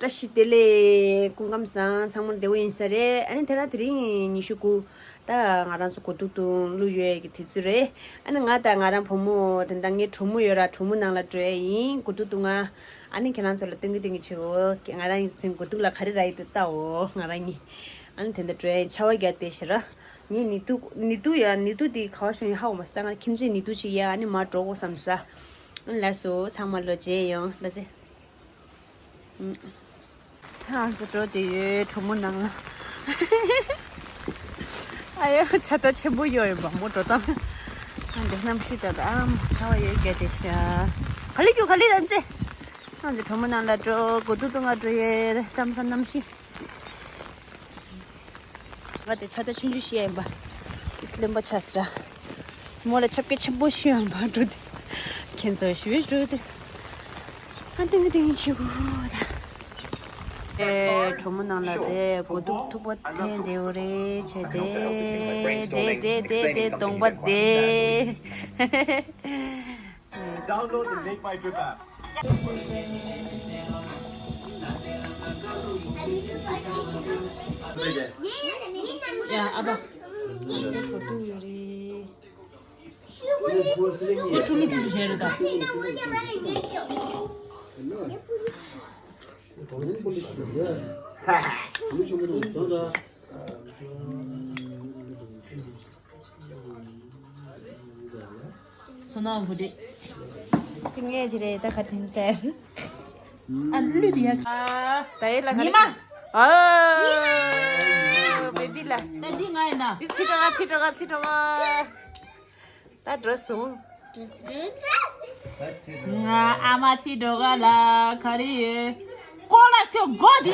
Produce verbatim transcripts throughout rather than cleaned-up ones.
བཀྲ་ཤིས་བདེ་ལེགས། སྐུ་ཁམས་བཟང་། ཚང་མ་བདེ་པོ་ཡིན་ས་རེད། ཨ་ནི་དེ་རིང་དེ་རིང་ཉི་ཤུ་དགུ། ད་ང་རང་ཚོ་གོ་ཐུག་ཐུག་བླུགས་ཡོད་ཀྱི་དུས་ཚོད་རེད། ཨ་ནི་ང་དང་ང་རང་བུ་མོ་དེ་འདྲ་ངའི་གྲོགས་མོ་ཡོད་ར། གྲོགས་མོ་ནང་ལ་འགྲོ་ཡ་ཡིན། གོ་ཐུག་ཐུག་ང་ཨ་ནི་ཁྱེད་རང་ཚོ་ལ་སྟོན་གི་སྟོན་གི་བྱེད་འོ། ང་རང་ཡིན་ཚེ་གོ་ཐུག་ལ་ག་རེ་རག་ཡོད་དེ་ལྟ་འོ། ང་རང་གཉིས་ཨ་ནི་དེ་འདྲ་འགྲོ་ཡ་ཡིན། ཆར་པ་བརྒྱབ་བསྡད་ཤག་ར། ངའི་ནི་ཐུག་ནི་ཐུག་ཡ་ནི་ཐུག་དེ་ག་བ་ཤོང་ཡིན་ཧ་གོ་མ་སོང་། ད་ང་ཁྱིམ་མཚེས་ནི་ཐུག་ཅིག་ཡ། ཨ་ནི་མར་འགྲོ་དགོས་བསམ་སོང་། ཨ་ནི་ལགས་སོ། ཚང་མ་ལོ་མཇལ་ཡོང་། ད་ཚེ། ཧང་ཚོ་འགྲོ་བསྡད་ཡོད། གྲོགས་མོ་ནང་ལ། ཨ་ཡོ། ཆར་པ་ཆེན་པོ་ཡོད་ཡོད་པ་མོ་འགྲོ་སྟངས། ཨ་འདི་གནམ་གཤིས་ད་ད་ཨ་ཆར་པ་ཡོད་སྐད་དེ་ཤ། ག་ལེ་རྒྱུ་ག་ལེ་ད་ཚེ། ཧང་ཚོ་གྲོགས་མོ་ནང་ལ་འགྲོ། གོ་ཐུག་ཐུག་ང་འགྲོ་ཡོད། གཏམ་ས་གནམ་གཤིས། ང་དེ་ཆ་ད་ཆུང་ཆུང་ཤི་ཡ་ཡིན་པ། ཨིས་ལེན་པ་ཆ་སི་ར། མོ་ལ་ཆབ་ཀྱི་ཆེན་པོ་ཤི་ཡ་ཡིན་པ་འགྲོ་དེ། ཁྱེད་ཚོ་ཞི་བའི་འགྲོ་དེ། ཨ་ཏིང་ཏིང་ཆི་གུ་ད། ཨེ་གྲོགས་མོ་ནང་ལ་དེ་གོ་ཐུག་ཐུག་པ་འཐེན་དེ་འོ་རེ་བྱས་དེ། དེ་དེ་དེ་དེ་གདོང་པ་དེ། Download the Make My Trip app. ཡ་ཨ་ཕ། ཁོ་ཁྲུ་ལུ་ཁྲུ་ལུ་བྱས་རེད་ད། བསོད་ནམས་བུ་འདི། ཅི་ངས་ཅི་རེད་ད་ཁ་ཐེན་ཏེར། ཨ་ལུས་དེ་ཡ། ད་ཡེ་ལ་ཉི་མ། ཨ། བེ་བི་ལ། ད་འདི་ང་ཡིན་ན། འདི་ཚི་ཀྲོ་ག་ཚི་ཀྲོ་ག་ཚི་ཀྲོ་ག། ད་འགྲོ་སོང་། ང་ཨ་མ་ཚི་ཀྲོ་ག་ལ་ག་རེ་ཡོད། ཀོ་ལ་ཁྱོད་མགོ་དེ།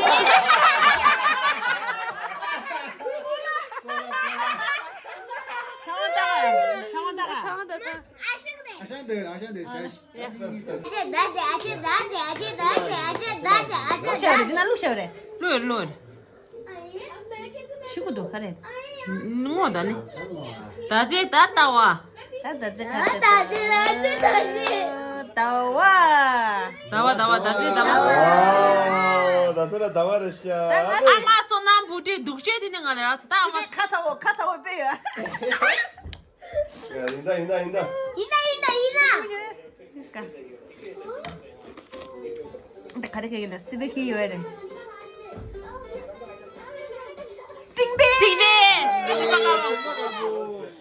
ཚང་མ་ད་ཚང་མ་ད། ཚང་མ་ད་ཚང་། ཨ་ཞང་འདིར་ཨ་ཞང་འདིར་ཞ་ཞ། ལུག་ཤ་རེད། འདི་ན་ལུག་ཤ་རེད། ལུག་ཡོད་ལུག་ཡོད། ཤི་གུ་འདུག་ག་རེ། ངོ་ད་ནི། ད་ཚེ་ད་ལྟ་བ། ད་ད་ཚེ་ག་ད་ད་ཚེ་ད་ཚེ་ད་ཚེ། ད་བ། ད་བ་ད་བ་ད་ཚེ་ད་བ། ཨོ། ད་ཚེ་ལ་ད་བ་རེད་ཤག་ཨ་མ་བསོད་ནམས་བུ་ཁྲིད་སྡུག་ཤོས་དེ་ནི་ང་ལ་རག་སོང་། ད་ཨ་མ། ཁ་ཚ་བོ་ཁ་ཚ་བོ་དཔེ་ཡོད། ཡིན་ད་ཡིན་ད་ཡིན་ད། ཡིན་ད་ཡིན་ད་ཡིན་ད། ད་ག་རེ་ཁེ་ཡིན་ད། སི་པེ་ཁེ་ཡོད་རེད། ཏིང་པེ། ཏིང་པེ།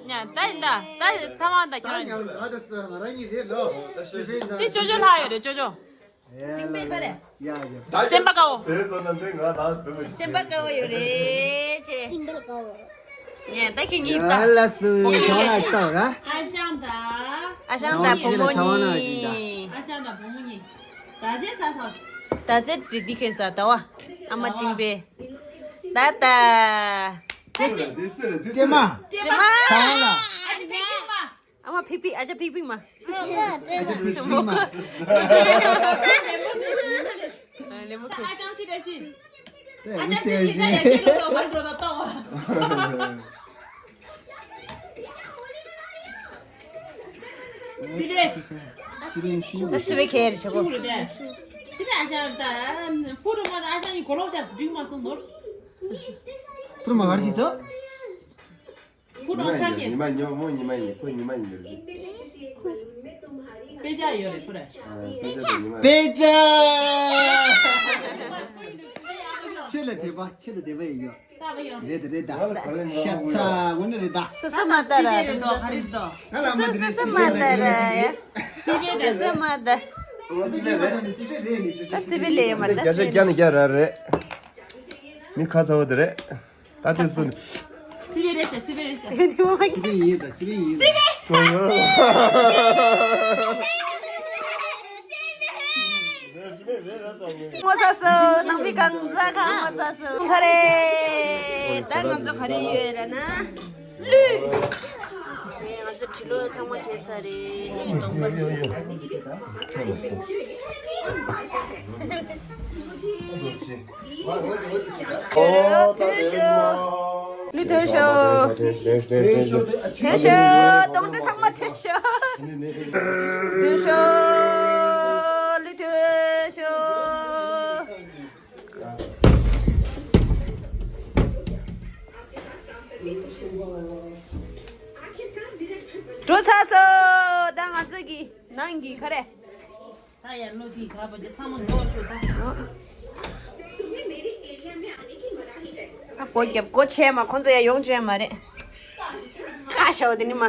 ཉ་ད་ཡིན་ད། ད་ཚ་བ་ད་ཁྱོད་རང་། ད་ཅོ་ཅོ་ལྷག་ཡོད་རེད་ཅོ་ཅོ། ཏིང་པེ་ཁ་རེད། ཡ་ཡ། སེམས་པ་དཀར་བོ། དེ་ཚོ་ན་འདི་ང་ལ་འདུག་སེམས་པ་དཀར་བོ་ཡོད་རེད་ཅེས། སེམས་པ་དཀར་བོ། ངས་ད་ཁྱེད་གཉིས་ད། ཡ་ལ་སུ་ཚང་ལ་ཅི་ལྟ་བ་ར། ཨ་ཞང་ད། ཨ་ཞང་ད་བུ་མོ་གཉིས། ཨ་ཞང་ད་བུ་མོ་གཉིས། ད་ཚེ་ཚ་ཚ། ད་ཚེ་འདི་འདི་ཁེ་ས་ད་བ། ཨ་མ་ཏིང་པེ། ད་ད། ཅེ་མ། ཅེ་མ། ཚང་ལ། ཨ་ཅེ་ཕིག་ཕིག་མ། ཨ་མ་ཕིག་ཕིག་ཨ་ཅག་ཕིག་ཕིག་མ། ཨ་ཅག་ཕིག་ཕིག་མ། ལེ་མོ་ཁུ། ཨ་ཅག་ཅི་རེད་ཤི། ཨ་ཅག་ཅི་ཅི་ད་ཡ་ཅི་རོ་ཏོ་མ་རོ་ཏོ་ཏོ། སི་བེ། སི་བེ་ཤུ། སི་བེ་ཁེར་ཤོག་གོ། དེ་ནས་ཨ་ཅག་ད་ཕུ་རུ་མ་ད་ཨ་ཅག་ཡི་གོ་ལོག་ཤ་སི་ཏུ་མ་སོང་ནོར། ཕུ་རུ་མ་གར་གྱིས་སོ། ཁོ་རང་ཚ་ཉི་མ་ཉི་མ་ཉི་མ་མོ་ཉི་མ་ཡིན། ཁོ་ཉི་མ་ཡིན་རེད། དཔེ་ཆ་ཡོད་རེད་ཁོ་ར། ཨ་དཔེ་ཆ་དེ་ཉི་མ། དཔེ་ཆ། ཆེ་ལ་དེ་པ་ཆེ་ལ་དེ་པ་ཡིན་ཡོད། རེད་ད་རེད་ད། ཤ་ཚ་ངོ་ནི་རེད་ད། སོ་སོ་མ་ལྟ་ར་རེད་ད། ང་ལ་མ་དེ་རེད། སོ་སོ་མ་ལྟ་ར་ཡ། སོ་སོ་མ་ལྟ། སི་པེ་རེད་ནི་ཅོ་ཅོ། སི་པེ་ལེ་མ་ལྟ། རྒྱ་ཤ་རྒྱ་ནི་རྒྱ་ར་རེད། མི་ཁ་ཚ་བོ་དེ་རེད། ད་དེ་སུ་ནི། སི་པེ་རེད་ཤག་སི་པེ་རེད་ཤག་སི་པེ་ཡིན་ད། སི་པེ་ཡིན་ད། སི་པེ། ངོ་ཚ་སོ་ནང་མི་གང་ཚ་གང་ངོ་ཚ་སོ་ཚ་རེད། ད་ང་ཚོ་ག་རེ་ཡོད་ར་ན་ལུས། ང་ཚོ་དྲི་ལོ་ཚང་མ་བྱས་ཚར་རེད། ལུས་གཏོང་པ། ཨོ་ད་དེ་ལུས་ཐོན་ཤོག་ཐོན་ཤོག་ཐོན་ཤོག་གདོང་འདྲེ་ཚང་མ་ཐོན་ཤོག་ཐོན་ཤོག་ལུས་ཐོན་ཤོག་འགྲོ་ཚར་སོང་། ད་ང་ཚོ་གི་ནང་གི་ག་རེ། ད་ཡར་ལོ་དེའི་ག་པ་ཅི་ཚང་མ་འགྲོ་ཤོག་ད། ཨ་སྒོ་རྒྱབ་སྒོ་ཕྱེ་མ་ཁོང་ཚོ་ཡར་ཡོང་བྱས་མ་རེད། ཁ་ཤོ་དེ་ནི་མ།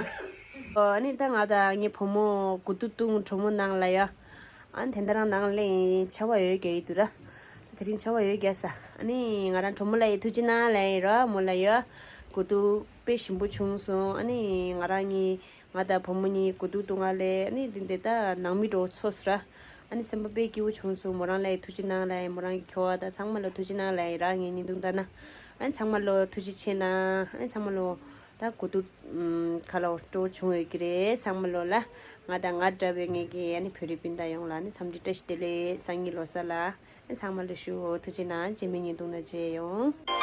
ཨ་ནི་ད་ང་དང་ངའི་བུ་མོ་དགུ་ཐུག་བཏུང་གྲོ་མོ་ནང་ལ་ཡ། ཨ་ནི་དེ་འདྲ་རང་ནང་ལ་ཆར་པ་ཡོད་རྒྱུ་ཡིན་འདུག་ར། དེ་རིང་ཆར་པ་ཡོད་རྒྱུ་ས། ཨ་ནི་ང་རང་གྲོ་མོ་ལ་ཡི་ཐུགས་རྗེ་གནང་ལ་ཡི་ར་མོ་ལ་ཡ། དགུ་ཐུག་དཔེ་ཞིམ་པོ་བྱུང་སོང་། ཨ་ནི་ང་རང་གཉིས། ང་དང་བུ་མོ་གཉིས་དགུ་ཐུག་བཏུང་ང་ལས། ཨ་ནི་དེ་འདྲ་ད་ནང་མི་འགྲོ་ཚོ་ཟེར། ཨ་ནི་སེམས་པ་དཔེ་སྐྱིད་པོ་བྱུང་སོང་། མོ་རང་ལ་ཡི་ཐུགས་རྗེ་གནང་ལ་ཡི། མོ་རང་གི་ཁྱོ་བ་དང་ཚང་མ་ལ་ཐུགས་རྗེ་གནང་ལ་ཡི་ར། ངའི་བརྙན་ཐུང་ལྟ་ན། ཨ་ནི་ཚང་མ་ལ་ཐུགས་རྗེ་ཆེ་གནང་། ཨ་ནི་ཚང་མ་ལ་ད་དགུ་ཐུག་ཁ་ལོ་སྤྲོ་བྱུང་ཡོད་ཀྱི་རེད། ཚང་མ་ལ་ལ་ང་དང་ང་འདྲ་བའི་ངེད་ཀྱི་ཨ་ནི་བོད་རིགས་སྤུན་ཟླ་ཡོངས་ལ་ཨ་ནི་འཚམས་འདྲི་བཀྲ་ཤིས་བདེ་ལེགས། སང་ཉིན་ལོ་གསར་ལ་ཨ་ནི་ཚང་མ་ལ་ཞུ། ཐུགས་རྗེ་གནང་། རྗེས་མའི་བརྙན་ཐུང་ནང་མཇལ་ཡོང་།